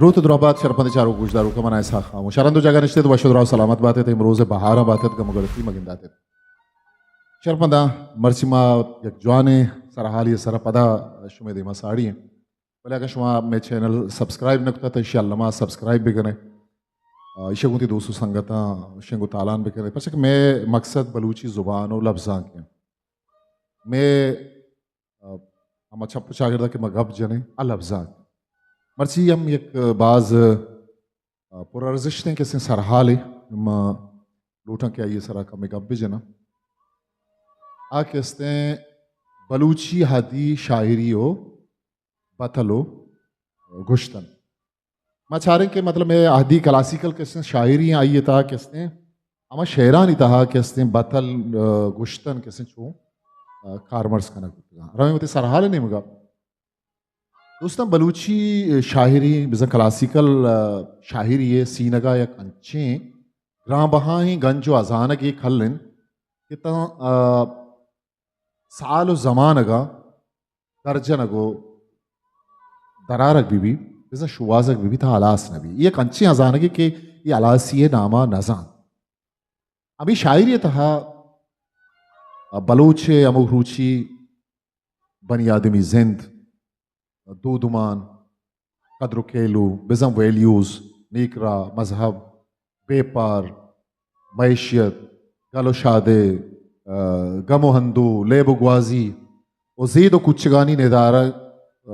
روت درہبات شرپندیں چاروک گوشداروکاں، من اسحاق خاموش۔ ہر ہند و جاگہ نشتت، وش و دراہ و سلامت باتت، امروز بہاراں باتت، گم و گڑتی مگنداتت۔ شرپنداں، مرچی ما یک جوانیں سرحالی سرا پدا شمے دیما ساڑی ایں۔ بلے اگاں شما مئے چینل سبسکرائب نہ کتہ، تہ ایشی الما سبسکرائب بکنے۔ آ، ایشی گوں وتی دوست و سنگتاں شنگ و تالان بکنے، پرچہ کہ مئے مقصد بلوچی زبان و لبزانک ایں۔ مئے، آ، ہما چپ و چاگردا کہ ما گپ جنیں، آ لبزانک۔ مرچی ہم یک باز، آ، پر ارزشتیں کسیں سرحالے، ما لوٹاں کہ آئی سرا کمے گپ بجناں۔ آ کسیں بلوچی ہدی شاعری و بتل و گشتن۔ ما چاریں کہ مطلب مئے عہدی کلاسیکل کسیں شاعری ایں، آئی تہا کسیں ہما شعرانی تہا کسیں بتل، آ، گشتن کسیں چو، آ، کارمرز کنگ بوتگاں۔ رویں وتی سرحال نیمگا۔ دوستاں، بلوچی شاعری، بزاں کلاسیکل، آ، شاعری ءِ سینگا یک انچیں گران بہائیں گنج و ہزانگے کل انت کہ تاں، آ، سال و زمانگا درجنگ و درارگ بہ بی، بزاں شوہازگ بہ بی، تاں ہلاس نہ بی۔ اے یک انچیں ہزانگے کہ اے ہلاسی ءِ ناما نزانت۔ ہمے شاعری ءِ تہا بلوچ ءِ ہمک روچی بنی آدمی زند، دودمان، قدر و کیلو، بزاں ویلیوز، نیکراہ، مذہب، بیپار، معیشت، گل و شادے، آ، گم و ہندو، لیب و گوازی و زید و کوچگانی ندارگ، آ،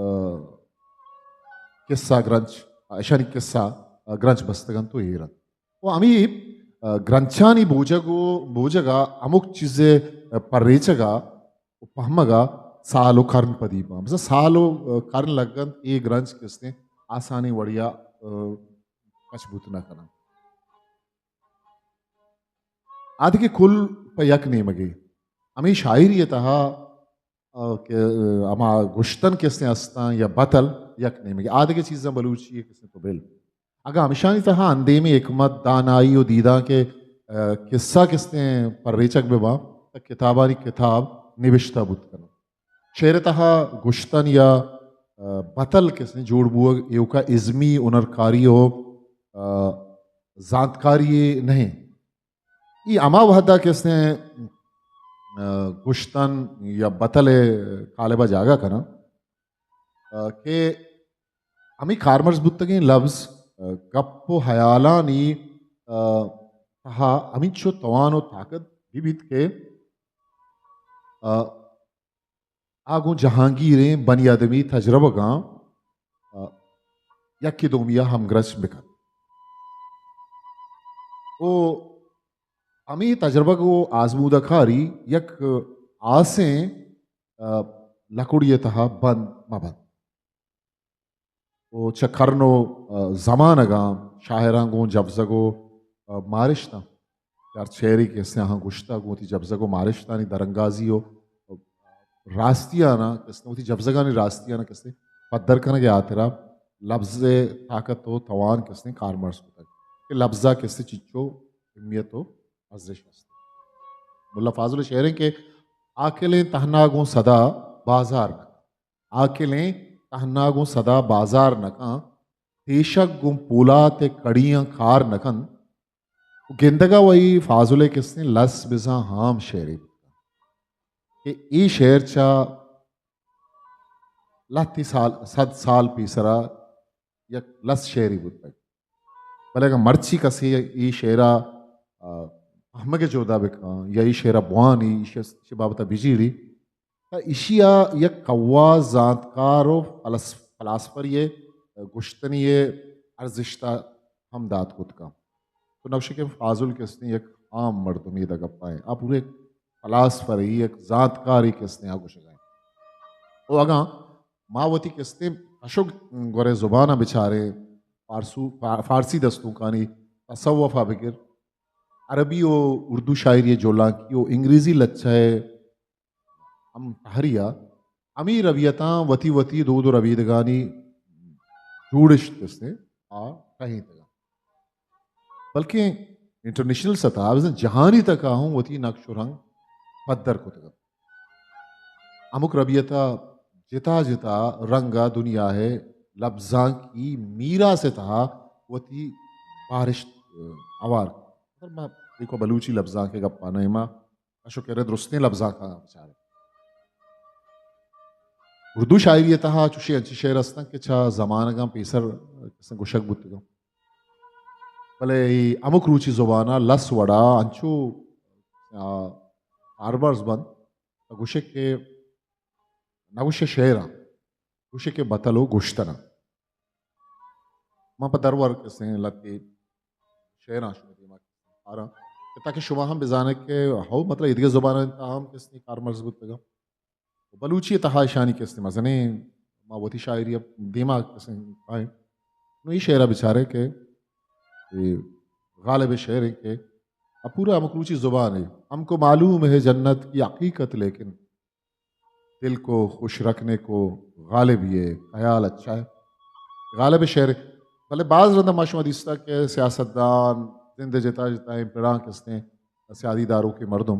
قصہ گرنچ، اشانی قصہ، آ، گرنچ بستگ انت و ایر انت۔ و ہمے، آ، گرنچانی بوجگ و بوجگا ہمک چیزے، آ، پریچگا و پہمگا سال و کرن پدی باں۔ بزاں سال و، آ، کرن لگ انت، اے گرنچ کستیں آسانیں وڑیا، آ، پچ بوت نہ کناں۔ آ دگہ کل پہ یک نیمگے۔ ہمے شاعری ءِ تہا، آ، کہ، آ، ہما گشتن کسیں استاں یا بتل یک نیمگے۔ آ دگہ چیزاں بلوچی ءِ کسیں تو بل۔ اگاں ہمشانی تہا اندیمیں حکمت، دانائی و دیدانک ءِ، آ، قصہ کستیں پریچگ بہ باں، تہ کتابانی کتاب نبشتہ بوت کناں۔ شعر ءِ تہا گشتن یا، آ، بتل کسیں جوڑ بوگ ایوکا ازمی ہنرکاری و، آ، زانتکاری نہ انت۔ اے ہما وہدا کسیں، آ، گشتن یا بتل ءِ قالبا جاگہ کناں، آ، کہ ہمے کارمرز بوتگیں لبز، آ، گپ و ہیالانی، آ، تہا ہمینچو توان و طاقت بہ بیت کہ، آ، آ گوں جہانگیریں بنی آدمی تجربگاں، آ، یکے دومیا ہمگرنچ بکن۔ و ہمے تجربگ و آزمودہ کاری یک آسیں، آ، لکوڑی ءِ تہا بند مہ بنت۔ و چہ کرن و، آ، زمانگاں شاعراں گوں جبزگ و، آ، مارشتاں، ہر شعرے کہ استیں آہاں گشتہ گوں وتی جبزگ و مارشتانی درانگازی و، آ، راستیاناں کہ استیں وتی جبزگانی راستیاناں کہ استیں پدر کنگ ءِ ہاترا لبز ءِ طاقت و توان کہ استیں کارمرز کتگ کہ لبزا کہ استیں چنچو اہمیت و ارزش است۔ ملا فاضل ءِ شعر انت کہ عاقلیں تہنا گوں صدا بازار نہ عاقلیں تہنا گوں صدا بازار نہ کن، تیشگ گوں پولات ءِ کڑیاں کار نہ کن۔ گندگا وئی فاضل ءِ کسیں لس بزاں ہام شعرے بوتگ کہ اے شعر چہ لہتے سال، صد سال پیسرا یک لس شعرے بوتگ۔ بلے اگاں مرچی کسے اے شعرا، آ، پہمگ ءِ جہدا بکن یا اے شعرا بوانی، ایشی، ایشی بابتا بجیڑی، تہ ایشیا یک کوا زانتکار و فلس-، فلاسفرے ءِ گشتنے ءِ ارزشتا ہم دات کت کن۔ تو نہ گوشے کہ فاضل کہ استیں یک عام مردمے، ادا گپا ایں۔ آ پورے یک فلاسفرے، یک زانتکارے کہ استیں آ گوشگا ایں۔ و اگاں ما وتی کہ استیں کشگ گورے زباناں بچاریں، فارسو-، فا-، فارسی دستونکانی تصوفا بگر، عربی و اردو شاعری ءِ جولانکی و انگریزی لچہ ءِ ہم تہریا، ہمے ربیتاں وتی وتی دود و ربیدگانی جوڑشت کہ استیں آ ٹہینتگاں۔ بلکیں انٹرنیشنل سطح، بزاں جہانی تکا ہوں وتی نقش و رنگ پدر کتگ انت۔ ہمک ربیتا جتا جتا رنگا دنیا ءِ لبزانکی میراث ءِ تہا وتی بارشت، آ، آوار۔ مطلب، ما دیکھو بلوچی لبزانک ءِ گپاں نہ، ما اشو کرے درستیں لبزانک ءَ بچارے۔ اردو شاعری ءِ تہا چوشیں انچیں شعر ہستاں کہ چہ زمانگاں پیسر کسیں گوشگ بوتگاں۔ بلے اے ہمک روچی زبان ءَ لس وڑا انچو، آ، کارمرز بنت، گوشے کہ نہ گوشے شعر آں، گوشے کہ بتل و گوشتن آں۔ من پہ درور کسیں لتے شعراں شما دیما آراں کہ تاکہ شما ہم بزانے کہ ہو، مطلب، ایدگہ زباناں تہا ہم کسیں کارمرز بوتگاں۔ و بلوچی تہا اشانی کسیں مزنیں، ما وتی شاعری ءَ دیما کسیں آئیں۔ نو اے شعر ءَ بچارے کہ اے غالب ءِ شعر ایں کہ اب پورا ہمک روچی زبان ہے، ہم کو معلوم ہے جنت کی حقیقت، لیکن دل کو خوش رکھنے کو غالب یہ خیال اچھا ہے۔ غالب ءِ شعر۔ بلے باز رندا ما شما دیستا کہ سیاستدان، زند ءِ جتا جتائیں پڑاں کسیں سیادی داروکیں مردم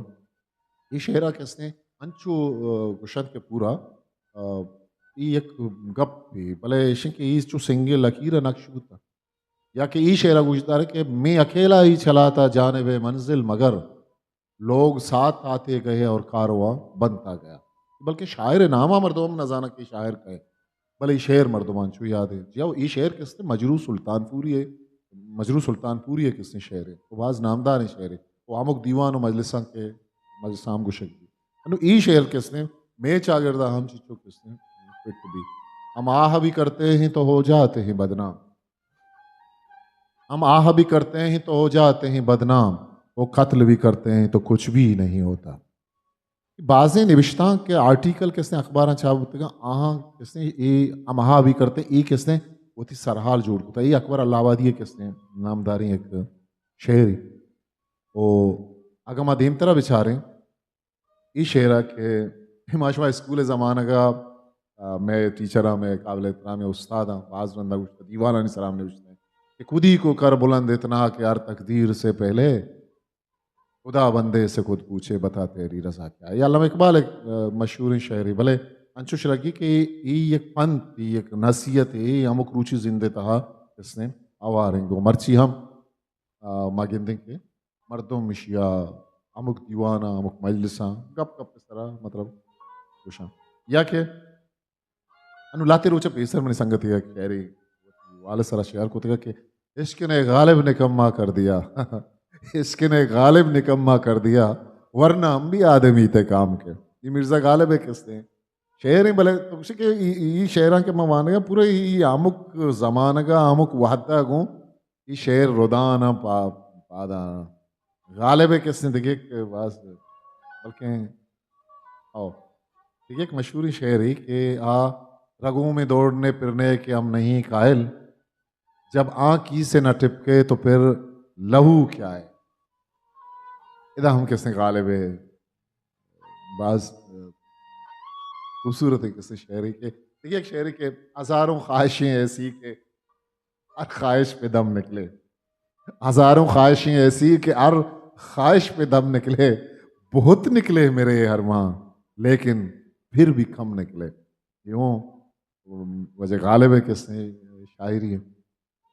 اے شعر ءَ کسیں انچو، آ، گوشنت کہ پورا، آ، اے یک گپے، بلے ایشیں کہ اے چو سنگے لکیر ءَ نقش بوتا۔ یا کہ اے شعر ءَ گوشدار کہ میں اکیلا ہی چلا تھا جانب منزل، مگر لوگ ساتھ آتے گئے اور کارواں بنتا گیا۔ بلکہ شاعر ءِ نام ءَ مردم ہم نہ زاناں کہ شاعر کئے۔ بلے اے شعر مردماں چو یاد ایں۔ جی ہو، اے شعر کسیں مجروح سلطان پوری ءِ، مجروح سلطان پوری ءِ کسیں شعر ایں۔ و باز نامداریں شعر ایں۔ و ہمک دیوان و مجلساں کہ مجلساں ہم گوشگ بی۔ انو اے شعر کسیں مئے چاگردا ہم چیچو کسیں فٹ بی۔ ہم آہ بھی کرتے ہیں تو ہو جاتے ہیں بدنام۔ ہم آہ بھی کرتے ہیں تو ہو جاتے ہیں بدنام، وہ قتل بھی کرتے ہیں تو کچھ بھی نہیں ہوتا۔ بازیں نبشتانک کہ آرٹیکل کسیں اخباراں چھاپ بوتگاں، آہاں کسیں اے ہم آہ بھی کرتے، اے کسیں وتی سرحال جوڑ کتا۔ اے اکبر اللہ آبادی ءِ کسیں نامداریں یک شعرے۔ او اگاں ما دیمترا بچاریں، اے شعر ءَ کہ ما شما اسکول ءِ زمانگ ءَ، آ، مئے ٹیچراں، مئے قابل احترامیں استاداں باز رندا گوشتہ، دیوانانی سرا ہم نوشتہ کہ کودی کو کر بلند اتنا کہ ہر تقدیر سے پہلے خدا بندے سے خود پوچھے بتا تیری رضا کیا ہے۔ اے علامہ اقبال ءِ، آ، مشہوریں شعرے، بلے انچوش لگی کہ اے یک پنت، اے یک نصیحت، اے ہمک روچی زند ءِ تہا کسیں آوار ایں۔ گوں مرچی ہم، آ، ما گندیں کہ مردم اشیا ہمک دیواناں، ہمک مجلساں گپ گپ ءِ سرا، مطلب، گوشاں۔ یا کہ انو لہتے روچ ءَ پیسر منی سنگتے یک شعرے وتی وال ءِ سرا شیئر کتگ کہ عشق نے غالب نکما کر دیا، عشق نے غالب نکما کر دیا، ورنہ ہم بھی آدمی تھے کام کے۔ اے مرزا غالب ءِ کسیں شعر ایں، بلے تو گوشے کہ اے، اے، اے شعراں کہ من وانگاں، پورا اے، اے ہمک زمانگ ءَ، ہمک وھد ءَ گوں اے شعر ردان ءَ پا-، پادان۔ غالب ءِ کسیں دگہ یک باز، بلکیں، او، دگہ یک مشہوریں شعرے کہ آ، رگوں میں دوڑنے پھرنے کے ہم نہیں قائل، جب آنکھ سے نہ ٹپکے تو پھر لہو کیا ہے؟ ادا ہم کسیں غالب ءِ باز، آ، خوبصورت کسیں شعرے کہ، دگہ یک شعرے کہ ہزاروں خواہشیں ایسی کہ ہر خواہش پہ دم نکلے۔ ہزاروں خواہشیں ایسی کہ ہر خواہش پہ دم نکلے، بہت نکلے میرے ارمان، لیکن پھر بھی کم نکلے۔ یوں واجہ غالب ءِ کسیں شاعری ایں۔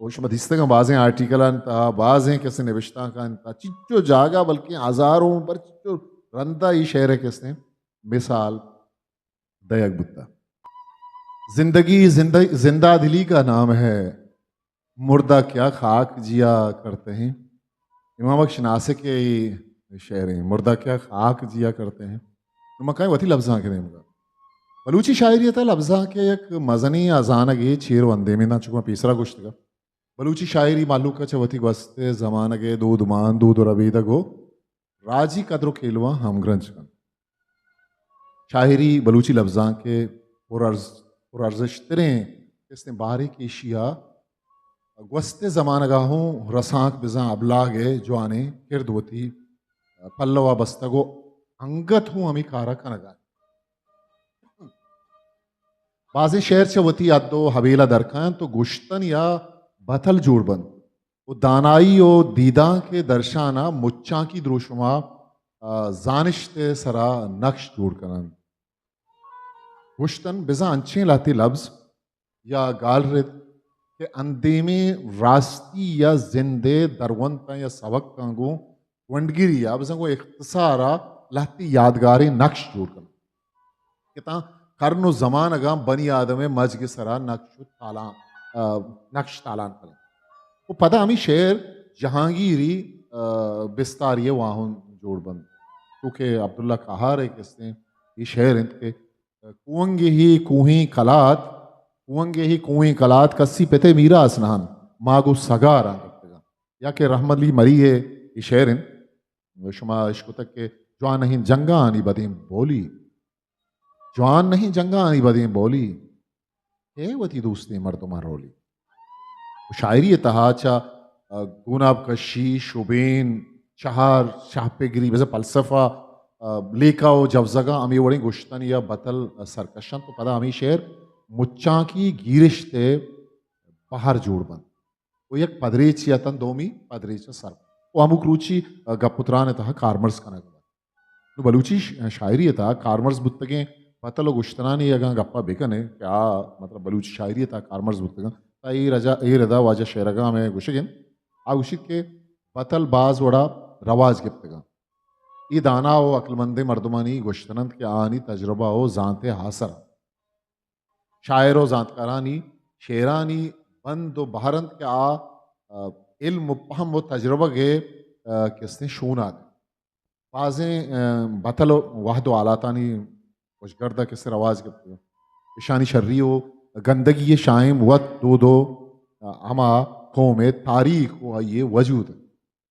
او شما دیستگاں بازیں آرٹیکلانی تہا، بازیں کسیں نبشتانکانی تہا، چچو جاگہ بلکیں ہزاروں پر چچو رندا اے شعر ءِ کسیں مثال دئیگ بوتہ۔ زندگی زندہ، زندہ دلی کا نام ہے، مردہ کیا خاک جیا کرتے ہیں۔ امام بخش ناسک ءِ اے شعر ایں، مردہ کیا خاک جیا کرتے ہیں۔ نوں ما کائیں وتی لبزانک ءِ نیمگا۔ بلوچی شاعری ءِ تہا لبزانک ءِ یک مزنیں ہزانگے چیر و اندیمیں داں، چونکہ ما پیسرا گوشتگ۔ بلوچی شاعری مہلوک ءَ چہ وتی گوست ءِ زمانگ ءِ دود مان، دود و ربیدگ و راجی قدر و کیلواں ہمگرنچ کنت۔ شاعری بلوچی لبزانک ءِ پرارز-، پرارزشتریں کسیں بہرے کہ ایشی ءَ گوست ءِ زمانگ ءَ ہوں رسانک بزاں ابلاگ ءِ جوانیں کرد وتی پلو ءَ بستگ و انگت ہوں ہمے کار ءَ کنگ ءَ انت۔ بازیں شعر چہ وتی حد و حویل ءَ درکاینت و گوشتن یا بتل جوڑ بنت و دانائی و دیدانک ءِ درشان ءَ مچانکی دروشم ءَ، آ، زانشت ءِ سرا نقش جوڑ کننت۔ گوشتن بزاں انچیں لہتے لبز یا گالرد کہ اندیمیں راستی یا زند ءِ درونتاں یا سبکاں گوں ونڈگیری یا بزاں گوں اختصار ءَ لہتی یادگاریں نقش جوڑ کنت کہ تاں کرن ءُ زمانگاں بنی آدم ءِ مجگ ءِ سرا نقش ءُ تالان، آ، نقش تالان کنت۔ ءُ پدا ہمے شعر جہانگیری، آ، بستاری ءِ واہند جوڑ بنت۔ چوکہ عبداللہ قہار ءِ کسیں اے شعر انت کہ کوہنگے ہی کوہیں کلات، کوہنگے ہی کوہیں کلات کسی پتے میراث نہ انت، ما گوں سگاراں گپتگاں۔ یا کہ رحمت علی مری ءِ اے شعر انت، شما اشکتگ کہ جوان نہیں جنگانی بدیں بولی، جوان نہیں جنگانی بدیں بولی، اے وتی دوستیں مردماں رولی۔ شاعری ءِ تہا چہ، آ، گوناب کشی، شبین، شہار، شاہ پگری، بزاں فلسفہ، آ، لیکہ ءُ جوزگاں ہمے وڑیں گوشتن یا بتل، آ، سرکش انت ءُ پدا ہمے شعر مچانکی گیرشت ءِ بہر جوڑ بنت ءُ یک پدریچے اتنت دومی پدریچ ءَ سر ءُ ہمک روچی، آ، گپ ءُ تران ءِ تہا کارمرز کنگ بنت۔ نوں بلوچی ش-، شاعری ءِ تہا کارمرز بوتگیں بتل ءُ گوشتنانی اگاں گپ ءَ بہ کنیں کہ آ مطلب بلوچی شاعری ءِ تہا کارمرز بوتگاں، تہ اے رجا-، اے ردا واجہ شعرگاں ہمے گوشگ انت، آ گوشیت کہ بتل باز وڑا رواج گپتگاں۔ اے دانا ءُ عقلمندیں مردمانی گوشتن انت کہ آہانی تجربہ ءُ زانت ءِ آسر انت۔ شاعر ءُ زانتکارانی شعرانی بند ءُ بہر انت کہ آ، آ، علم ءُ پہم ءُ تجربگ ءِ، آ، کسیں شوناگ انت۔ بازیں، آ، بتل ءُ وہد ءُ حالاتانی وشگرد ءَ کسیں رواج گپتگ۔ اشانی شری ءُ گندگی ءِ شاہیم وت دود ءُ، آ، ہما قوم ءِ تاریخ ءُ آئی ءِ وجود انت۔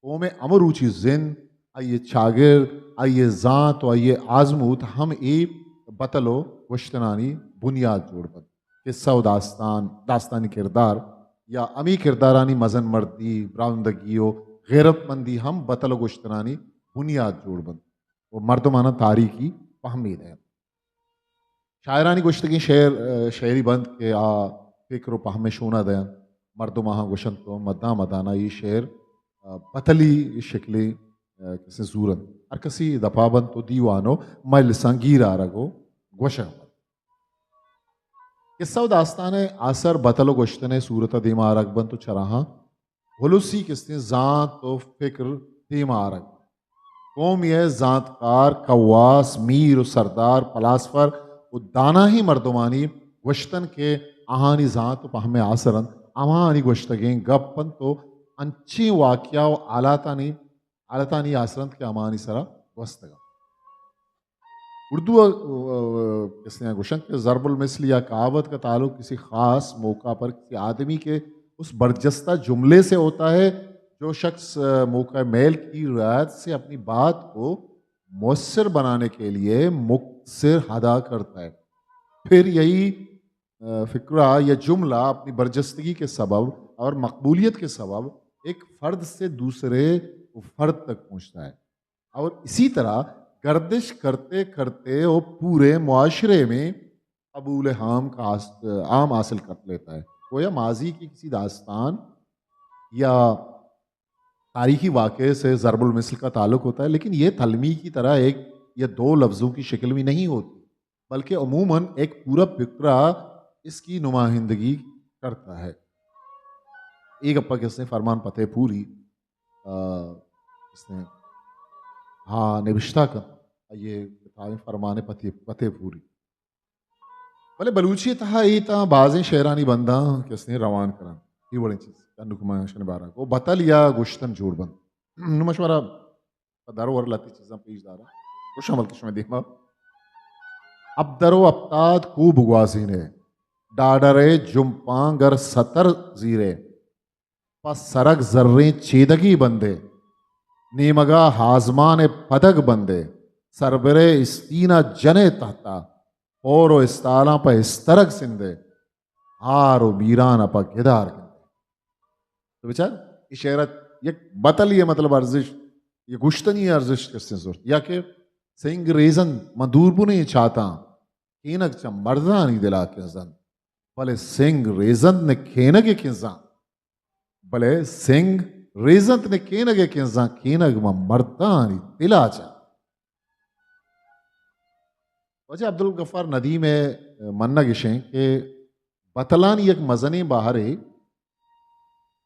قوم ءِ ہمروچی زند، آئی ءِ چاگرد، آئی ءِ زانت ءُ آئی ءِ آزموت ہم اے بتل ءُ گوشتنانی بنیاد جوڑ بنت۔ قصہ ءُ داستان، داستانی کردار یا ہمے کردارانی مزن مردی، براہندگی ءُ غیرت مندی ہم بتل ءُ گوشتنانی بنیاد جوڑ بنت ءُ مردماناں تاریخی پہمے دینت۔ شاعرانی گوشتگیں شعر، آ، شعری بنت کہ آ فکر ءُ پہم ءِ شونا دینت۔ مردم آہاں گوشنت ءُ مدان مدانا اے شعر، آ، بتلی شکلے، آ، کسے زورنت۔ ہر کسی دپا بنت ءُ دیوان ءُ مجلساں گیر آرگ ءُ گوشگ بنت۔ قصہ ءُ داستان ءِ آسر بتل ءُ گوشتن ءِ صورت ءَ دیما آرگ بنت ءُ چراہاں ہلوسی کستیں زانت ءُ فکر دیما آرگ۔ قومی ءِ زانتکار، کواس، میر ءُ سردار، پلاسفر ءُ داناہیں مردمانی گوشتن کہ آہانی زانت ءُ پہم ءِ آسر انت، ہماہانی گوشتگیں گپ انت ءُ انچیں واقعہ ءُ حالاتانی، حالتانی آسر انت کہ ہماہانی سرا گوستگ انت۔ اردو ءَ، ءَ، کسے ءَ گوشنت کہ ضرب المثل یا کہاوت کا تعلق کسی خاص موقع پر کسی آدمی کے اس برجستہ جملے سے ہوتا ہے جو شخص، ءَ، موقع میل کی رعایت سے اپنی بات کو مؤثر بنانے کے لیے مختصر ادا کرتا ہے۔ پھر یہی، ءَ، فقرہ یا جملہ اپنی برجستگی کے سبب اور مقبولیت کے سبب ایک فرد سے دوسرے فرد تک پہنچتا ہے۔ اور اسی طرح گردش کرتے کرتے وہ پورے معاشرے میں قبول عام کا حاص-، عام حاصل کر لیتا ہے۔ گویا ماضی کی کسی داستان یا تاریخی واقعے سے ضرب المثل کا تعلق ہوتا ہے، لیکن یہ تلمی کی طرح ایک یا دو لفظوں کی شکل میں نہیں ہوتی، بلکہ عموماً ایک پورا فقرہ اس کی نمائندگی کرتا ہے۔ اے گپا کسے فرمان فتح پوری، آ، کسے، ہاں، نبشتہ کن، یہ کتابیں فرمان فتح، فتح پوری۔ بلے بلوچی تہا اے تاں بازیں شعرانی بنداں کسے روان کرن۔ اے وڑیں چیز انوک ما شن بارا کو بتل یا گوشتن جوڑ بنت۔ نو مشورہ پہ درور لہتے چیزاں پیش داراں۔ خوش عمل کہ شمئے دیما۔ اب در و اپتاد کو بگوازینے، ڈاڈرے جمپاں گر ستر زیرے، پہ سرگ زریں چیدگی بندے، نیمگا ہازمان پدگ بندے، سربرے استینا جنے تحتا، پور و استالاں پہ استرگ سندے، ہار و میران ء پہ گدار گندے۔ تو بچار، اے شعر ء یک بتلی ء مطلب ارزشت، یہ گشتنی ارزشت کسیں زرت۔ یا کہ سنگ ریزند من دوربنیں چاتاں، کینگ چہ مردانی دلا کنزند، بلے سنگ ریزند نہ کینگ ء کنزاں۔ بلے سنگ ریزند نہ کینگ ء کنزاں، کینگ من مردانی دلا چہ۔ واجہ عبدالغفار ندیم ء منگ اش انت کہ بتلانی یک مزنیں بہرے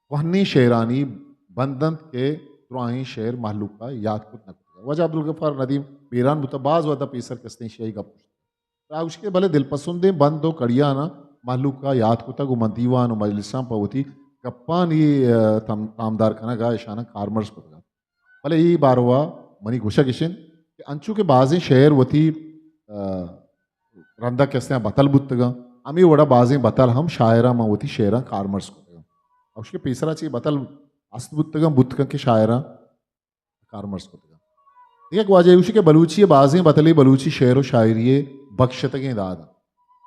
کوہنیں شعرانی بند انت کہ دراہیں شعر مہلوک ءَ یات کت نہ کتگ۔ واجہ عبدالغفار ندیم بیران بوتگ، باز وہد ءَ پیسر کستیں ایشی ءِ گپ گوشتگ۔ ترا گوشت کہ بلے دلپسندیں بند و کڑیاناں مہلوک ءَ یات کتگ و من دیوان و مجلساں پہ وتی گپانی، ءَ، تام-، تامدار کنگ ءَ اشاناں کارمرز کتگ انت۔ بلے اے باروا منی گوشگ اش انت کہ انچو کہ بازیں شعر وتی، ءَ، رندا کسے ءَ بتل بوتگاں، ہمے وڑا بازیں بتل ہم شاعراں من وتی شعراں کارمرز کتگاں۔ اوش کہ پیسرا چہ بتل است بوتگاں، بوتگاں کہ شاعراں کارمرز کتگاں۔ دگہ یک واجہ ایشی کہ بلوچی ءِ بازیں بتلے بلوچی شعر و شاعری ءِ بکشتگیں داد انت۔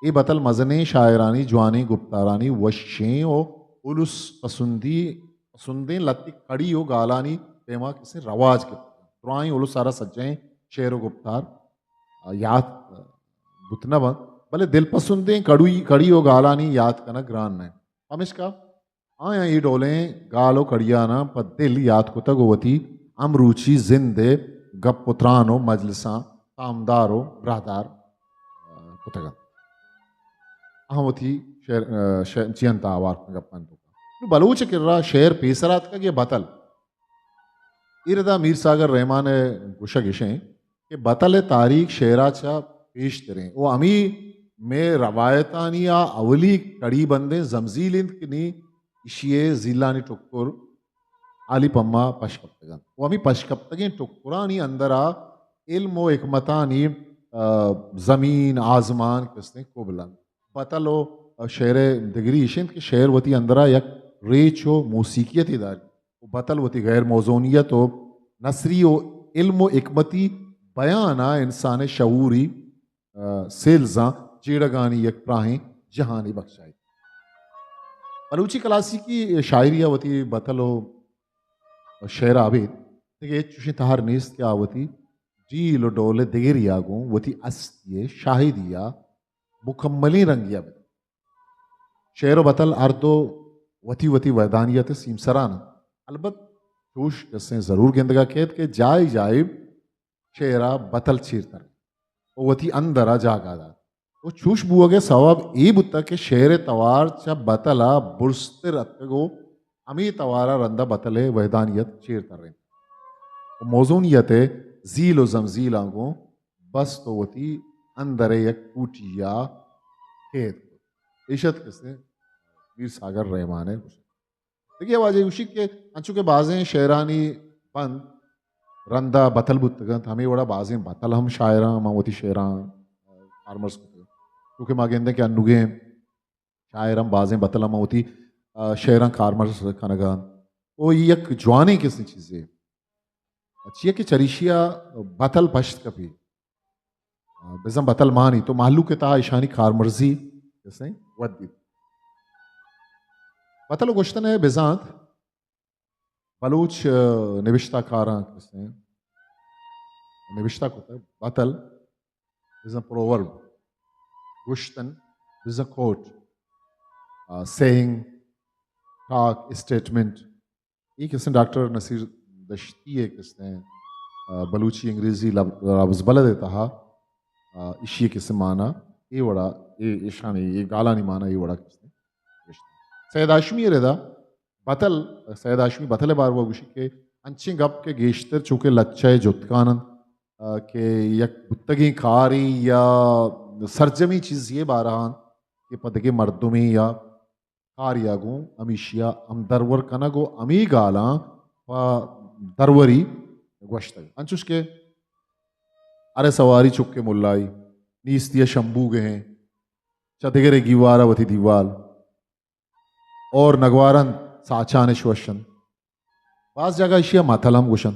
اے بتل مزنیں شاعرانی جوانیں گپتارانی وشیں و الس پسندی، پسندیں لتی کڑی و گالانی پیما کسے رواج گپتگ۔ دراہیں الس ءَ را سجہیں شعر و گپتار یات بوت نہ بنت، بلے دلپسندیں کڑوی، کڑی و گالانی یات کنگ گران نہ انت۔ پمیشکا آیاں اے ڈولیں گال و کڑیاناں پہ دل یات کتگ و وتی ہمروچی زند ءِ گپ و تران و مجلساں تامدار و براہدار، ءَ، کتگ انت۔ آہاں وتی شعر، ءَ، شعر، جیئند ءَ ہوار کنگ ءَ گپ انت۔ نوں بلوچ ءِ کرا شعر پیسر آتکگ یا بتل؟ اے ردا میر ساگر رحمان ءِ گوشگ اش انت کہ بتل ءِ تاریخ شعر ءَ چہ پیشتریں و ہمے مئے روایتانی آ اولی کڑی بندیں زمزیل انت کہ نی ایشی ءِ زیلانی ٹکر حالی پما پش کپتگ انت و ہمے پش کپتگیں ٹکرانی اندر ءَ علم و حکمتانی، ءَ، زمین آزمان کستیں کبل انت۔ بتل و شعر ءِ دگری اش انت کہ شعر وتی اندر ءَ یک ریچ و موسیقیتے داری و بتل وتی غیر موزونیت و نثری و علم و حکمتی بیان ءَ انسان ءِ شعوری، ءَ، سیلزاں جیڑگانی یک پراہیں جہانے بخشائیت۔ بلوچی کلاسیکی شاعری ءَ وتی بتل و شعر ءَ ابید دگہ ہچ چوشیں تہر نیست کہ آ وتی ڈیل و ڈول ءِ دگری ءَ گوں وتی ہستی ءِ شاہدی ءَ مکملیں رنگے ءَ بدنت۔ شعر و بتل ہر دو وتی وتی وحدانیت ءِ سیمسران انت۔ البت چوش کسیں ضرور گندگ ءَ کیت کہ جاہے جاہے شعر ءَ بتل چیر ترینت و وتی اندر ءَ جاگہ دات و چوش بوہگ ءِ سوب اے بوتگ کہ شعر ءِ توار چہ بتل ءَ برزتر اتکگ و ہمے توار ءَ رند ءَ بتل ءِ وحدانیت چیر ترینت و موزونیت ءِ زیل و زمزیلاں گوں بست و وتی اندر ءِ یک کوٹی ءَ قید کت۔ ایش ات کسے میر ساگر رحمان ءِ گوشگ۔ دگہ واجہ گوشی کہ انچو کہ بازیں شعرانی بند رند ءَ بتل بوتگ انت، ہمے وڑا بازیں بتل ہم شاعراں من وتی شعراں کارمرز کتگ۔ چونکہ ما گندیں کہ انوگیں شاعر ہم بازیں بتل ہم وتی، آ، شعراں کارمرز کنگ ءَ انت۔ او یک جوانیں کسیں چیزے۔ چیا کہ چریشی ءَ بتل پشت کپی۔ آ، بزاں بتل مانی تو مہلوک ءِ تہا ایشانی کارمرزی کسیں ودی۔ بتل و گوشتن ءِ بزانت بلوچ، آ، نبشتہ کاراں کسیں نبشتہ کتگ۔ بتل بزاں پروورب، گوشتن بزاں کوٹ، آ، سیئنگ، ٹاک، اسٹیٹمنٹ۔ اے کسیں ڈاکٹر نصیر دشتی ءِ کسیں، آ، بلوچی انگریزی لب-، لبز بلد ءِ تہا، آ، ایشی ءِ کسیں مانا اے وڑا، اے ایشانی، اے گالانی مانا اے وڑا کسیں۔ سید ہاشمی ءِ ردا بتل، سید ہاشمی بتل ءِ باروا گوشی کہ انچیں گپ کہ گیشتر چونکہ لچہ ءِ جتکان انت، آ، کہ یک بوتگیں کارے یا سرجمیں چیزے ءِ بارہ انت کہ پہ دگہ مردمے یا کارے ءَ گوں ہمیشی ءَ ہمدرور کنگ و ہمے گالاں پہ دروری گوشتگ۔ انچوش کہ ارے سواری چک ملائی، نیستی ءَ شمبو گہیں، چہ دگرے گیوار ءَ وتی دیوال، اور نگوارن ساچان شوشن۔ باز جاگہ ایشی ءَ متل ہم گوشن۔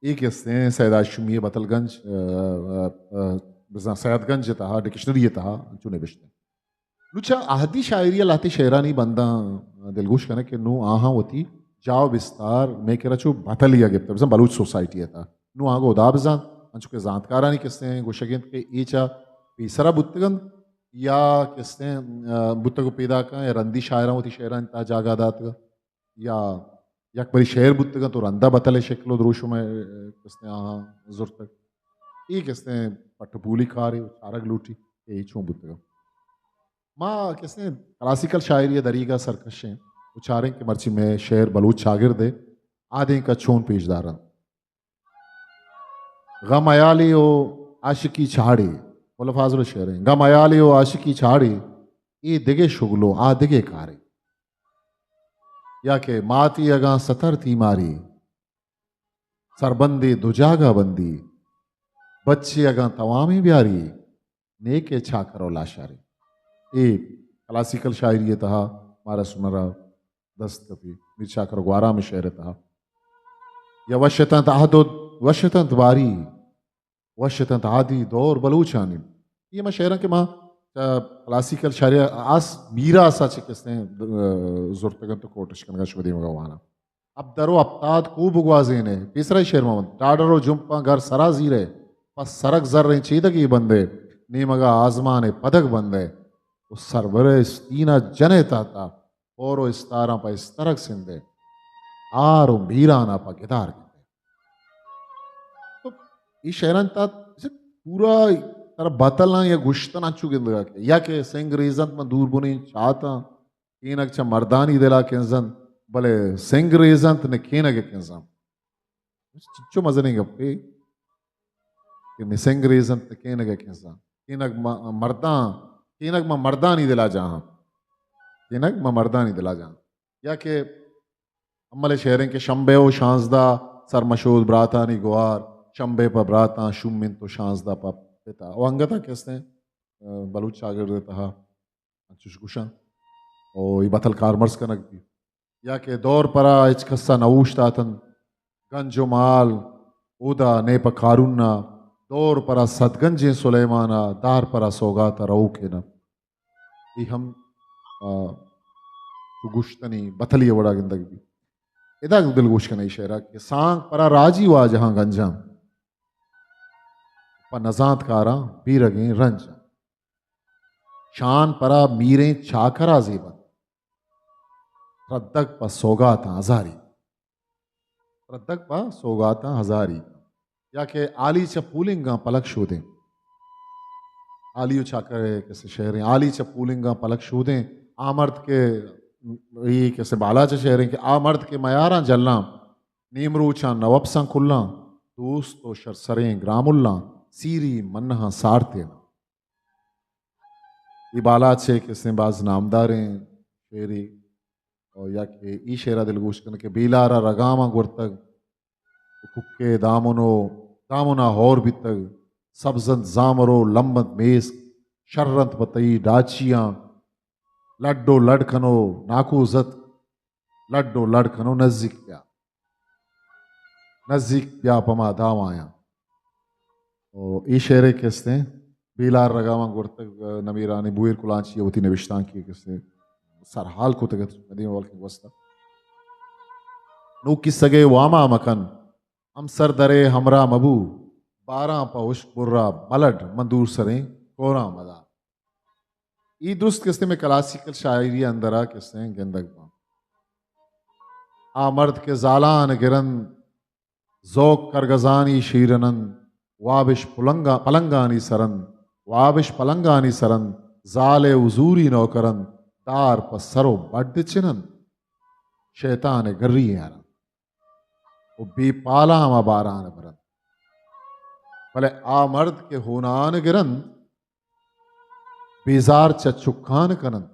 اے کسیں سید ہاشمی ءِ بتل گنج، آ، آ، آ، بزاں سید گنج ءِ تہا، ڈکشنری ءِ تہا انچو نبشتہ۔ نوں چہ اہدی شاعری ءَ لہتے شعرانی بنداں دلگوش کنگ کہ نوں آہاں وتی جاہ و بستار مئے کرا چو بتلی ءَ گپتہ، بزاں بلوچ سوسائٹی ءِ تہا۔ نوں آگو ہدا بزانت، انچو کہ زانتکارانی کسیں گوشگ انت کہ اے چہ پیسرا بوتگ انت یا کسیں، آ، بوتگ و پیداکاں یا رندی شاعراں وتی شعرانی تہا جاگہ داتگ۔ یا یک برے شعر بوتگ انت و رندا بتل ءِ شکل و دروشم ءَ کسیں آہاں زرتگ۔ اے کسیں پٹ و پولی کارے و چارگ لوٹی کہ اے چون بوتگ انت۔ ما کسے کلاسیکل شاعری ءِ دریگا سرکشیں و چاریں کہ مرچی مئے شعر بلوچ چاگرد ءِ آدینک ءَ چون پیش دارنت۔ غم حیالے و عاشقی چاڑے، ملا فاضل ءِ شعر ایں۔ غم حیالے و عاشقی چاڑے، اے دگہ شغل و آ دگہ کارے۔ یا کہ ماتی اگاں ستر تیماری، سربندے دو جاگہ بندی، بچے اگاں توامیں بیاری، نیکے چاکر و لاشاری۔ اے کلاسیکل شاعری ءِ تہا مارا سنرا دست کپی۔ میر چاکر گوارام ءِ شعر ءِ تہا یا وش اتنت عہد و وش اتنت باری، وش اتنت عادی دور بلوچانی۔ اے ہما شعراں کہ ما، آ، کلاسیکل شاعری ءِ آس میراث ءَ چہ کسے، آ، زرتگ انت و کوٹش کنگا شما دیمگا واناں۔ ابدر و ہپتاد کو بگوازینے، پیسرا شعر ما وانت۔ ڈاڈر و جمپاں گر سرا زیرے، پہ سرگ زریں چیدگے بندے، نیمگا آزمان ءِ پدگ بندے، و سربر ءِ استین ءَ جنے تاتا، پور و استاراں پہ استرگ سندے، ہار و میران ءَ پہ گدار گندے۔ تو اے شعراں تہا پورا ترا بتلاں یا گشتن انچو گندگا کہ یا کہ سنگ ریزنت من دور بنیں چاتاں، کینگ چہ مردانی دلا کنزنت، بلے سنگ ریزنت نہ کینگ ءَ کنزنت۔ چنچو مزنیں گپے کہ نہ سنگ ریزنت نہ کینگ ءَ کنزنت۔ کینگ ما مرداں، کینگ ما مردانی دلا جاہاں۔ کینگ ما مردانی دلا جاہاں۔ یا کہ امل ءِ شعر ایں کہ شمبے و شانزدہ سرمشود براتانی گوار، شمبے پہ براتاں شوم انت و شانزدہ پہ پتا۔ و انگت ءَ کسے، آ، بلوچ چاگرد ءِ تہا انچوش گوشاں۔ او اے بتل کارمرز کنگ بیت۔ یا کہ دور پرا ہچ کس ءَ نہ اوشتاتنت، گنج و مال اودا نئے پہ قارون ءَ، دور پرا صد گنجیں سلیمان ءَ، دار پرا سوگات ءَ روکے نہ۔ اے ہم، آ، چو گوشتنی بتلی ءِ وڑا گندگ بیت۔ ادا دلگوش کنئے اے شعر ءَ کہ سانگ پرا راجی واجہاں گنجاں، پہ نزانتکاراں بیرگیں رنجاں۔ شان پرا میریں چاکرا زیبنت، ردگ پہ سوگاتاں ہزاری۔ ردگ پہ سوگاتاں ہزاری۔ یا کہ آلی چہ پولنگاں پلک شودیں۔ آلی و چاکر ءِ کسے شعر ایں۔ آلی چہ پولنگاں پلک شودیں۔ آ مرد کہ، اے کسے بالاچ ءِ شعر ایں کہ آ مرد کہ میاراں جلاں، نیمروچاں نہ وپساں کلاں، دوست و شرسریں گراملاں، سیری منہاں سارتیناں۔ اے بالاچ ءِ کسے باز نامداریں شعرے۔ او یا کہ اے شعر ءَ دلگوش کن کہ بیلار ءَ رگاماں گورتگ، ککے دامن و دامن ءَ ہور بیتگ، سبز انت زامر و لمب انت میسک، شر انت پہ تئی ڈاچیاں، لڈ و لڈ کن و ناکو زت، لڈ و لڈ کن و نزیک بیا۔ نزیک بیا پہ ما داوایاں۔ او اے شعر ءِ کسے بیلار رگاماں گورتگ، نمیرانیں بوئیر کلانچی ءَ وتی نبشتانکے کسے سرحال کتگ ات، مدیم ولکیں گوستہ۔ نوکی سگے واما مکن، ہمسر درے ہمراہ مبو، باراں پہ ہشک برا ملڈ، من دور سریں کوراں مدار۔ اے درست کسے مئے کلاسیکل شاعری اندرا کسے گندگ باں۔ آ مرد کہ زالان گرند، ذوق کرگزانی شیرنند، وابش پلنگا-، پلنگانی سرند، وابش پلنگانی سرند، زال حضوری نوکرند، دار پہ سر و بڈ چنند، شیطان گری آرند و بے پالاں ہما باران برند۔ بلے آ مرد کہ ہونان گرند، بیزار چہ چکان کنند۔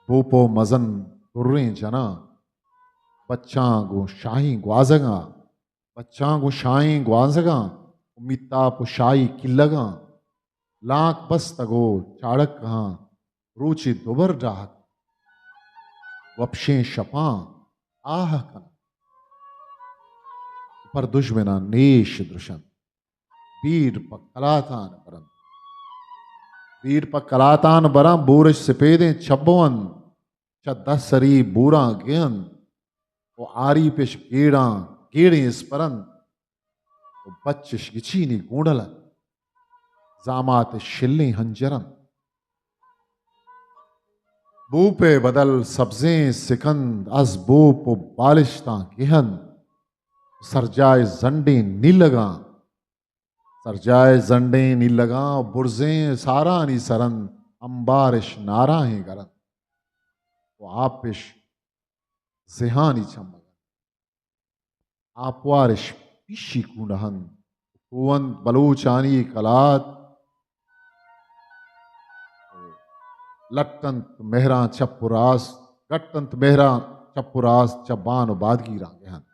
بوپ و مزن دریں جناں، بچاں گوں شاہیں گوازگاں، بچاں گوں شاہیں گوازگاں، و میتاپ و شاہی کلگاں، لانک بستگ و چاڑکہاں، روچے دوبر ڈاہک، وپشیں شپاں آہ کنت، پر دژمناں نیش درشنت۔ بیڑ پہ کلاتان برنت۔ بیڑ پہ کلاتان برنت، بورش سپیدیں چبو انت، چہ دہ سری بوراں گے انت و آری پش گیڑاں، گیڑیں اسپر انت و بچش گچینی گونڈل انت، زامات شلیں ہنجر انت۔ بوپ ء بدل سبزیں سکند از بوپ و بالشتاں گے انت، سرجاہ زنڈیں نیلگاں سرجاہ زنڈیں نیلگاں و برزیں سارانی سرند، امبارش ناراہیں گرنت و آپش زہانی چمگ انت۔ آپوارش پیشی کونہ انت۔ کوہنت بلوچانی کلات، لٹ انت مہراں چپ و راست، گٹ انت مہراں چپ و راست، چہ بان و بادگیراں گہنت۔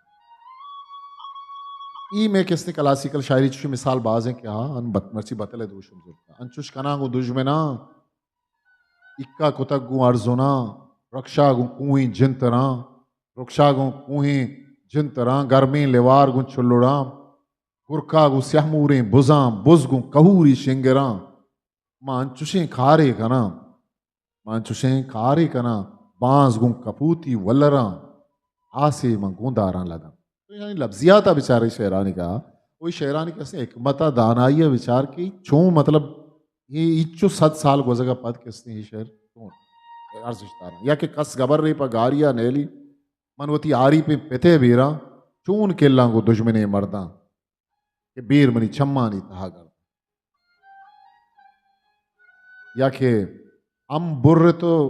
ای مئے کستیں کلاسیکل شاعری چوشیں مثال بازیں کہ ہاں، ان بت-، مرچی بتل ء دوشم زرتا۔ انچوش کناں گوں دژمناں، ایکا کتگ گوں ارزناں، رکشا گوں کوہیں جنتراں، رکشا گوں کوہیں جنتراں، گرمیں لیوار گوں چلڑاں، گرکا گوں سیاہ موریں بزاں، بز گوں کہوری شنگراں۔ ما انچوشیں کارے کناں، ما انچوشیں کارے کناں، بانز گوں کپوتی ولراں، آسے من گوں داراں لگاں۔ تو یعنی لفظیات ء بچار اے شعرانی کا، وہی شعرانی کسے حکمت ء دانائی ء بچار کہ چون مطلب یہ ایچو صد سال گوزگ ء پد کسے یہ شعر چون ارزش داراں۔ یا کہ کس گبر رے پہ گاری ء نیلی، من وتی آری پہ پتے بیراں، چون کلاں گوں دژمنے مرداں کہ بیر منی چمانی تہا گرداں۔ یا کہ ہم برت و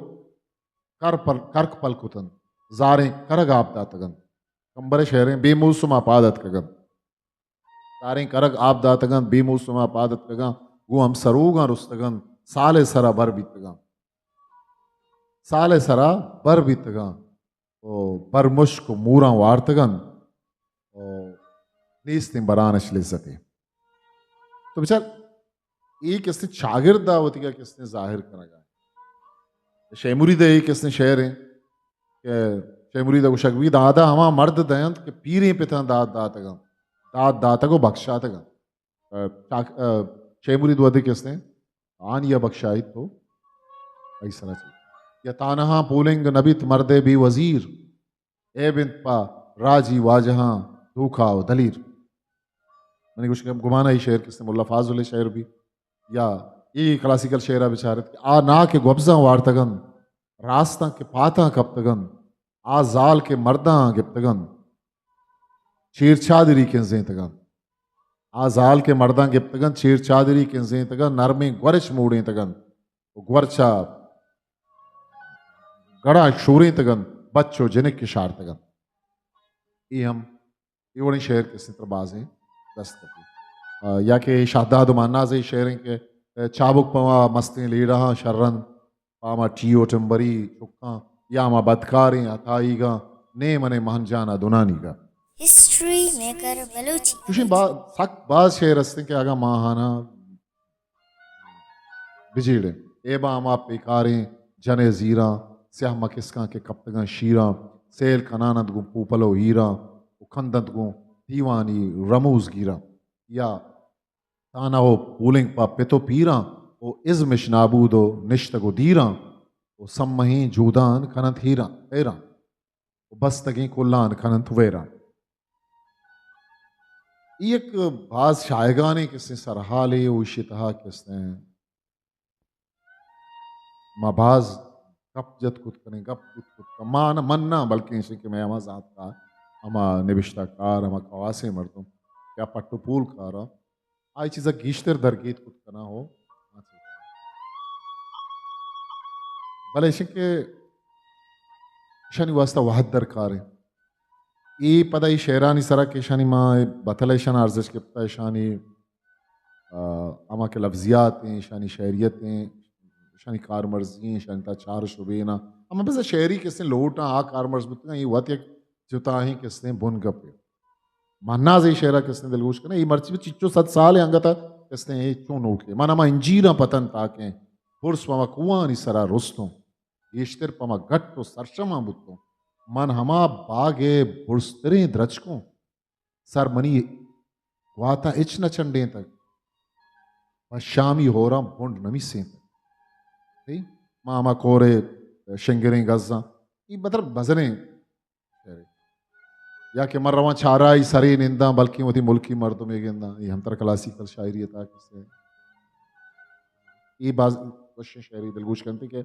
کر پل-، کرک پل کتنت، زاریں کرگ آپ داتگ انت۔ کمبر ء شعریں بے موسم ء پاد اتکگ انت۔ زاریں کرگ آپ داتگ انت، بے موسم ء پاد اتکگ انت، گوں ہم سروگاں رستگ انت، سال ء سرا بر بیتگ انت۔ سال ء سرا بر بیتگ انت۔ و برمشک و موراں وارتگ انت و نیستیں برانش لذتے۔ تو بچار، اے کسیں چاگرد ء وتیگا کسیں ظاہر کنگا۔ شے مرید ء اے کسیں شعر ہیں کہ شے مرید ء گوشگ بیت، دادا ہما مرد دینت کہ پیریں پتاں داد داتگ انت، داد داتگ و بخشاتگ انت۔ ء چاک-، ء شے مرید ودے کسیں آنی ء بخشائیت تو آئی سرا چی۔ یا تانہاں پولنگ نبیت مردے بے وزیر، اے بنت پہ راجی واجہاں دھوکا و دلیر۔ منی گوش گمان ء اے شعر کسے ملا فاضل ء شعر بی یا اے کلاسیکل شعر ء بچارت کہ آ نا کہ گوبزاں وارتگ انت، راستاں کہ پاتاں کپتگ انت، آ زال کہ مرداں گپتگ انت، چیر چادری کنزینتگ انت۔ آ زال کہ مرداں گپتگ انت، چیر چادری کنزینتگ انت، نرمیں گورش موڑینتگ انت و گورچا گڑا شورینتگ انت، بچ و جنک کہ شارتگ انت۔ اے ہم اے وڑیں شعر کسیں تر بازیں دست کپی۔ آ، یا کہ شہداد و مہناز ء شعر انت کہ چابک پما مستیں لیڑہاں شرن پاما ٹی و ٹمبری چکاں، یا ما بدکاریں ہتائیگاں، نے منے مہن جانا دنانیگا۔ History maker Balochi. چوشیں با-، سک باز شعر ہستیں کہ اگاں ماہانا بجیڑیں۔ اے با ہما پیکاریں جنے زیراں، سیاہ مکسکاں کہ کپتگاں شیراں، سیل کنان انت گوں پوپل و ہیراں، و کند انت گوں دیوانی رموز گیراں۔ یا تانہ و پولنگ پہ پت و پیراں، و ازمش نابود و نشتگ و دیراں، و سمہیں جودان کننت ہیراں، حیراں، و بستگیں کلان کننت ویراں۔ اے یک باز شایگانیں کسیں سرحالے و ایشی تہا کسیں ما باز گپ جت کت کنیں، گپ کت کت کن-، ما نہ، من نہ، بلکیں ایشی کہ مئے ہما زانتکار، ہما نبشتہ کار، ہما کواسیں مردم کہ آ پٹ و پول کاراں، آئی چیزا گیشتر درگیت کت کناں ہو۔ بلے ایشی کہ ایشانی واسطہ وہد درکار ہے۔ اے پدا اے شعرانی سرا کہ ایشانی ما بتل ایشان ارزش گپتا، ایشانی، آ، ہما کہ لفظیات ہیں، ایشانی شعریت ہیں، ایشانی کارمرزی ہیں، ایشانی تا چار شبے نا۔ ہما بس شعری کسیں لوٹاں، آ کارمرز بوتگاں، اے وت یک جتاہیں کسیں بن گپے۔ مہناز اے شعرا کسیں دلگوش کنے، اے مرچی چچو صد سال انگتا کسیں اے چون نوکے۔ من ہما انجیراں پتن تاکیں، برس پہ ہما کوہانی سرا رستوں۔ گیشتر پہ ما گٹ و سرشماں بوتوں۔ من ہما باگ ء برزتریں درچکوں۔ سر منی گواتاں ہچ نہ چنڈینتگ۔ پہ شامی ہوراں بنڈ نمیسینتگ۔ تئی ما ہما کور ء شنگریں گزاں۔ اے مطلب مزنیں شعرے۔ یا کہ من رواں چارائی سرے ننداں، بلکیں وتی ملکی مردمے گنداں۔ اے ہمتر کلاسیکل شاعری ء تہا کسے۔ اے باز وشیں شعری دلگوش کنت کہ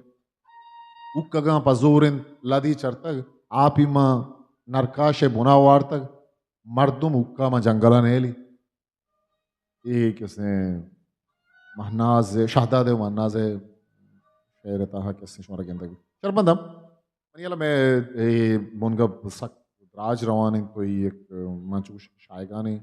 اوکگاں پہ زور انت لدی چرتگ، آپی ما نرکاش ء بنا وارتگ، مردم اوکا ما جنگل ء نیلی۔ اے کسیں مہناز ء، شہداد ء مہناز ء شعر ءِ تہا کہ استیں شمارا گندگ بیت۔ شرپمند ءَ منی ہیال ءَ مئے اے بنگپ سک دراج روان انت، تو اے یک من چو گوش شایگانیں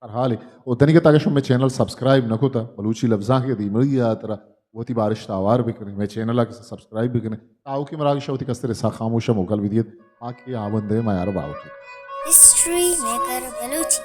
ہر حالے۔ و دنیگت اگہ شما مئے چینل سبسکرائب نہ کتا، بلوچی لبزانک ءِ دیمڑی ءِ ہاترا وتی بارشت ءَ ہوار بکنے، مئے چینل ءَ سبسکرائب بکنے۔ تا اوکی مراگش ءَ وتی کستر ءِ ساہ خاموش ءَ موکل بدیت۔ آ کہ آوند ءِ میار باوٹی۔ History maker Balochi.